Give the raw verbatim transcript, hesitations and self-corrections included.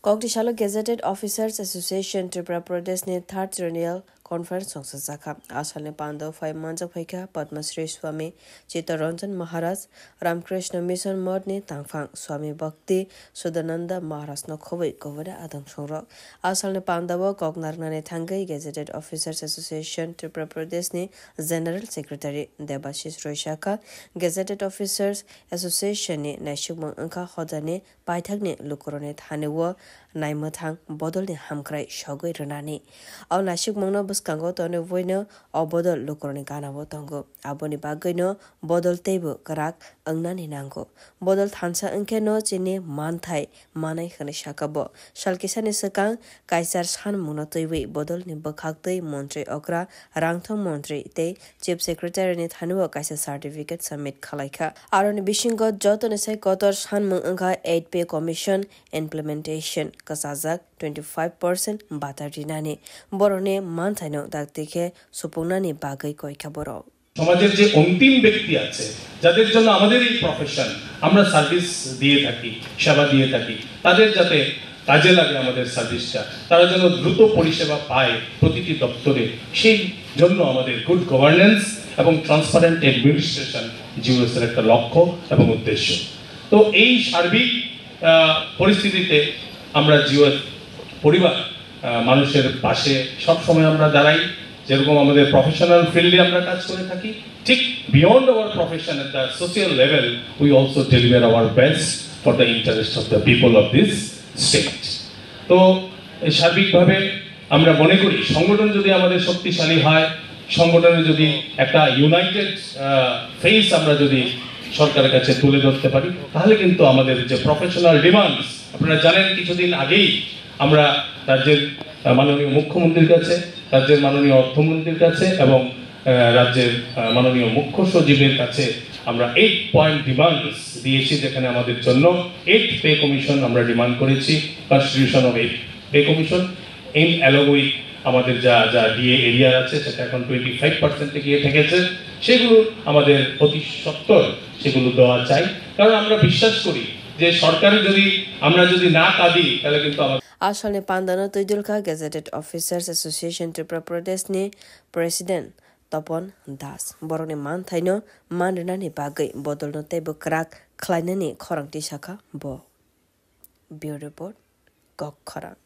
Kokti salo Gazetted Officers Association Tripura Pradesh ni third Triennial Conference songsa jakha. Asalni pando phai manjak phaikha Padma Shri Swami Chittaranjan Maharaj, Ramakrishna Mission Moth ni tangphang Swami Bhakti Sudananda Maharaj no khobwi kubura adong songrok. Asalni pandao kok narnani thangwi Gazetted Officers Association Tripura Pradesh ni General Secretary Debashish Roy sakha, Gazetted Officers Association ni naisukmung wngkha hodani paithakni lukurokni thanio naimwthang bodolni hamkrai sogwi rwnani. O naisukmungno bwskango tonwi buino o bodol lukurokni ganao tongo. Aboni bagwino bodol teibo kwrak wngnani nango. Bodol thansa wngkheno chini manthai manai hwnwi sakha bo. Sal kisani swkang kaisar sanmungno twiwi bodolni bwkhaktwi montri okra, rangthong montri tei Chief Secretary ni thanio kaisa certificate submit khalaikha. Aroni bisingo jotoni sai kotor sanmung wngkha eight Pay Commission implementation, kwchajak twenty five percent bata rinani, borokni manthaino dakti khe supungnani bagwi koikha borok. সমাজের যে অন্তিম ব্যক্তি আছে, যাদের জন্য আমাদের এই প্রফেশন, আমরা সার্ভিস দিয়ে থাকি, সেবা দিয়ে থাকি, তাদের যাতে কাজে লাগে আমাদের সার্ভিসটা, তারা যেন দ্রুত পরিষেবা পায় প্রতিটি দপ্তরে, সেই জন্য আমাদের গুড গভর্নেন্স এবং ট্রান্সপারেন্ট অ্যাডমিনিস্ট্রেশন জিওএস এর একটা লক্ষ্য এবং উদ্দেশ্য। তো এই সার্বিক আহ, পরিস্থিতিতে আমরা জিওএস পরিবার আহ, মানুষের পাশে সব সময় আমরা দাঁড়াই। যেরকম আমাদের প্রফেশনাল ফিল্ডে আমরা কাজ করে থাকি, ঠিক beyond our profession, at the social level, we also deliver our best for the interest of the people of this state. তো এই সার্বিকভাবে আমরা মনে করি, সংগঠন যদি আমাদের শক্তিশালী হয়, সংগঠনে যদি একটা ইউনাইটেড ফেস আমরা যদি সরকারের কাছে তুলে ধরতে পারি, তাহলে কিন্তু আমাদের যে প্রফেশনাল ডিমান্ডস, আপনারা জানেন, কিছুদিন আগেই আমরা রাজ্যের আহ, মাননীয় মুখ্যমন্ত্রীর কাছে, রাজ্যের মাননীয় অর্থমন্ত্রীর কাছে এবং আহ, রাজ্যের আহ, মাননীয় মুখ্য সচিবের কাছে আমরা এইট পয়েন্ট ডিমান্ডস দিয়েছি, যেখানে আমাদের জন্য এইট পে কমিশন আমরা ডিমান্ড করেছি, constitution of eight pay commission, in অ্যালগ উইথ আমাদের যা যা ডিএ এরিয়ার আছে, সেটা এখন টোয়েন্টি ফাইভ পার্সেন্টে গিয়ে ঠেকেছে, সেগুলো আমাদের অতি সত্বর সেগুলো দেওয়া চাই। কারণ আমরা বিশ্বাস করি যে সরকারে যদি, আমরা যদি না কাঁদি, তাহলে কিন্তু আমাদের Asalni pandano twi dulkha Gazetted Officers Association Tripura Pradesh ni President Topon Das. Borokni manthaino man rwnani bagwi bodolno teibo kwrak khlainani khorang tisakha bo. Bureau Report, Kok Khorang.